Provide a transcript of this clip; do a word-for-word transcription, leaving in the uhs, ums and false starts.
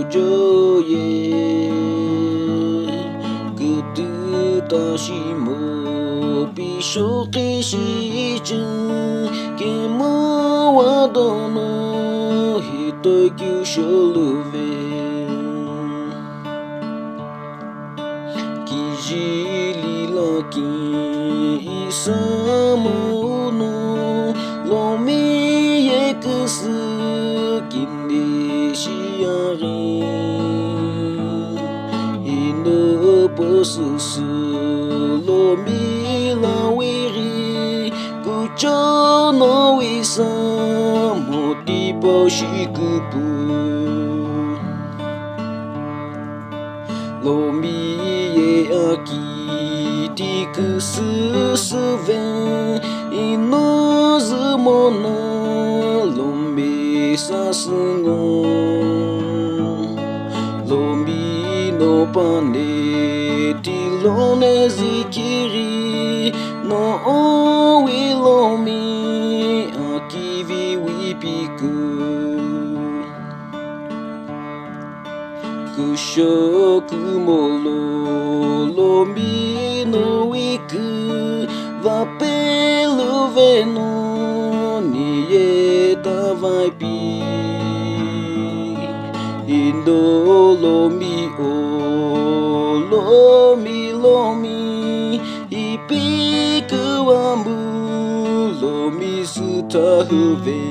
Joye, kütü ta shimo, pishoqi shichü, kemo wa dono, hitoi kyu sholuve. Kijili laki isa mouno, lomi ye küsü kindi shiaghi. Ino posüsü lomi lawighi, kuchono isa moti po shikupu. Lomi ye aki ti küsüsüve, ino zü mono lomi sasüngo. Lomi no pane ti lone zikiri, no owi lomi akivi wipiku. Kusho kumolo lomi no wiku, vapelu veno niye tavaipi. Indo lomi o lomi lomi, ipi kuambu lomi sutahuve.